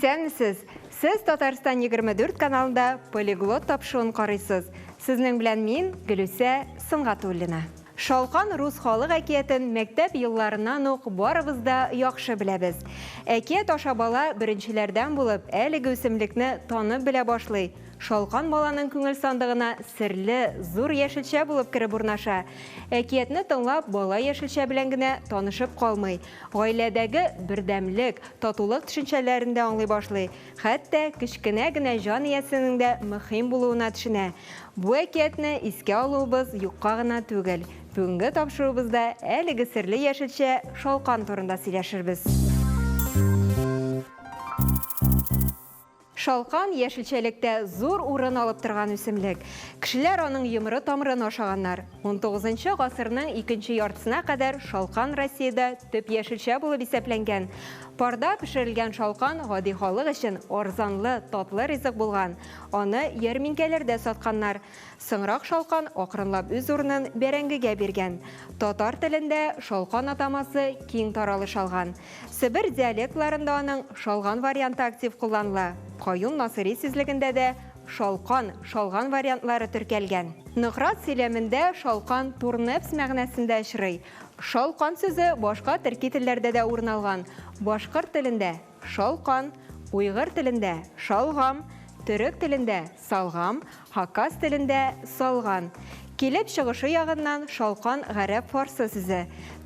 Исәнмесез! Сез Татарстан 24 каналында Полиглот тапшыруын карыйсыз. Сезнең белән мин, Гөлүсә Сөнгатуллина. Шалкан рус халык әкиятен мәктәп елларыннан ук барыбыз да яхшы беләбез. Әкият аша бала беренчеләрдән булып әлеге үсемлекне танып белә башлый, Шалкан баланың күңел сандыгына серле, зур яшелчә булып кереп урнаша. Әкиятне тыңлап, бала яшелчә белән генә танышып калмый, гаиләдәге бердәмлек, татулык төшенчәләрен дә аңлый башлый, хәтта кечкенә генә җан иясенең дә мөһим булуына төшенә. Бу әкиятне искә алуыбыз юкка гына түгел. Бүгенге тапшыруыбызда әлеге серле яшелчә, шалкан турында сөйләшербез. Шалкан, яшелчәлектә зур урын алып торган үсемлек. Кешеләр аның йомры тамырын ашаганнар. Унтугызынчы гасырның икенче яртысына кадәр шалкан Россиядә төп яшелчә булып исәпләнгән. Парда пешерелгән шалкан гади халык өчен арзанлы, татлы ризык булган. Аны ярминкәләрдә сатканнар. Соңрак шалкан акрынлап үз урынын бәрәңгегә биргән. Татар телендә шалкан атамасы киң таралыш алган. Себер диалектларында аның шалган варианты актив кулланыла. Каюм Насыйри сүзлегендә дә шалкан, шалган вариантлары теркәлгән. Нократ сөйләмендә шалкан турнепс мәгънәсендә очрый. Шалкан сүзе башка төрки телләрдә дә урын алган. Башкорт телендә, шалкан, уйгыр телендә, шалгам, төрек телендә, салгам, Хакас телендә салган. Килеп чыгышы ягыннан шалкан гарәп-фарсы сүзе.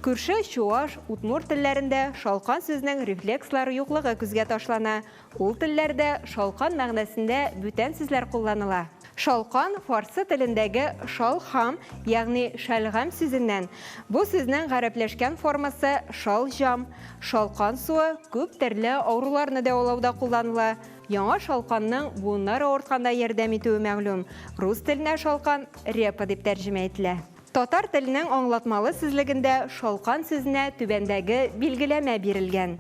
Күрше чуаш, удмурт телләрендә шалкан сүзенең рефлекслары юклыгы күзгә ташлана. Ул телләрдә шалкан мәгънәсендә бүтән сүзләр кулланыла. Шалкан фарсы телендәге шалхам, ягъни шәлгам сүзеннән. Бу сүзнең гарәпләшкән формасы шалҗам. Шалкан суы күп төрле авыруларны дәвалауда кулланыла. Яңа шалканның буыннар авыртканда ярдәм итүе мәгълүм. Рус теленә шалкан репа дип тәрҗемә ителә. Татар теленең аңлатмалы сүзлегендә шалкан сүзенә түбәндәге билгеләмә бирелгән.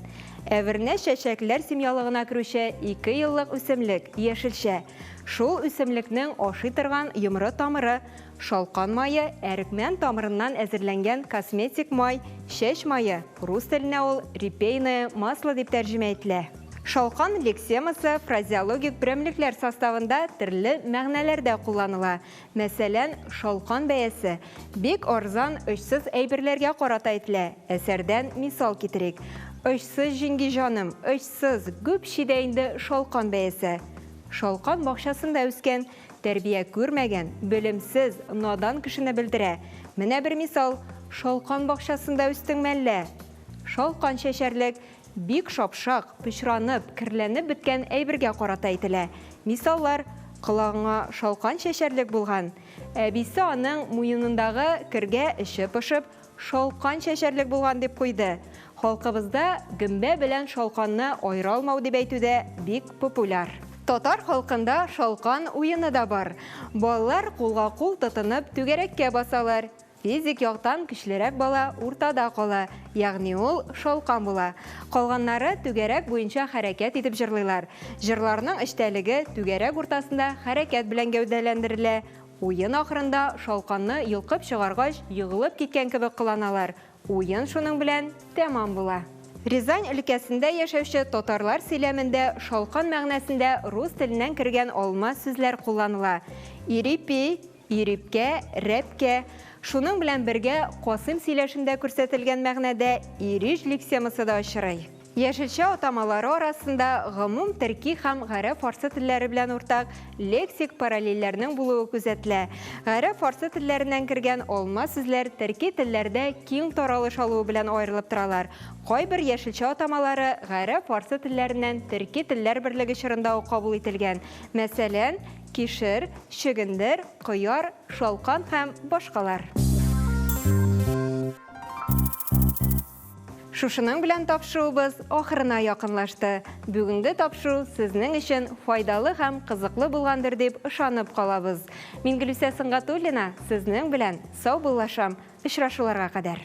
Әвернә чәчәкләр семьялыгына керүче икееллык үсемлек, яшелчә. Шул үсемлекнең ашый торган йомры тамыры, шалкан мае, әрекмән тамырыннан әзерләнгән косметик май, чәч мае, рус теленә ул репейное масло дип тәрҗемә ителә. Шалкан лексемасы фразеологик берәмлекләр составында төрле мәгънәләрдә кулланыла. Мәсәлән, шалкан бәясе бик арзан очсыз әйберләргә карата әйтелә. Әсәрдән мисал китерик. Очсыз, җиңги җаным, очсыз, гүпчи дә инде шалкан бәясе. Шалкан бакчасында үскән, тәрбия күрмәгән, белемсез, надан кешене белдерә. Менә бер мисал, Шалкан бакчасында үстең мәллә? Шалкан чәчәрлек, Бик шапшак, пычранып, керләнеп беткән әйбергә карата әйтелә. Мисаллар, Колагыңа шалкан чәчәрлек булган. Әбисе аның муенындагы кергә эче пошып, шалкан чәчәрлек булган дип куйды. Халкыбызда гөмбә белән шалканны аера алмау дип әйтү дә бик популяр. Татар халкында шалкан уены да бар. Балалар кулга-кул тотынып түгәрәккә басалар. Физик яктан көчлерәк бала уртада кала, ягъни ул шалкан була. Калганнары түгәрәк буенча хәрәкәт итеп җырлыйлар. Җырларның эчтәлеге түгәрәк уртасында хәрәкәт белән гәүдәләндерелә. Уен ахырында шалканны йолкып чыгаргач, егылып киткән кебек кыланалар. Уен шуның белән тәмам була. Рязань өлкәсендә яшәүче татарлар сөйләмендә шалкан мәгънәсендә рус теленнән кергән алма сүзләр кулланыла. Ирипи, Ирипкә, рәпкә. Шуның белән бергә Касыйм сөйләшендә күрсәтелгән мәгънәдә ириж лексемасы да очрый. Яшелчә атамалары арасында гомум төрки һәм гарәп-фарсы телләре белән уртак лексик параллельләрнең булуы күзәтелә. Гарәп-фарсы телләреннән кергән алма сүзләр төрки телләрдә киң таралыш алуы белән аерылып торалар. Кайбер яшелчә атамалары гарәп-фарсы телләреннән төрки телләр берлеге чорында ук кабул ителгән. Мәсәлән, Кишер, чөгендер, кыяр, шалкан һәм башкалар. Шушының белән тапшыруыбыз ахырына якынлашты. Бүгенге тапшыру сезнең өчен файдалы һәм кызыклы булгандыр дип ышанып калабыз. Мин Гөлүсә Сөнгатуллина сезнең белән саубуллашам. Очрашуларга кадәр.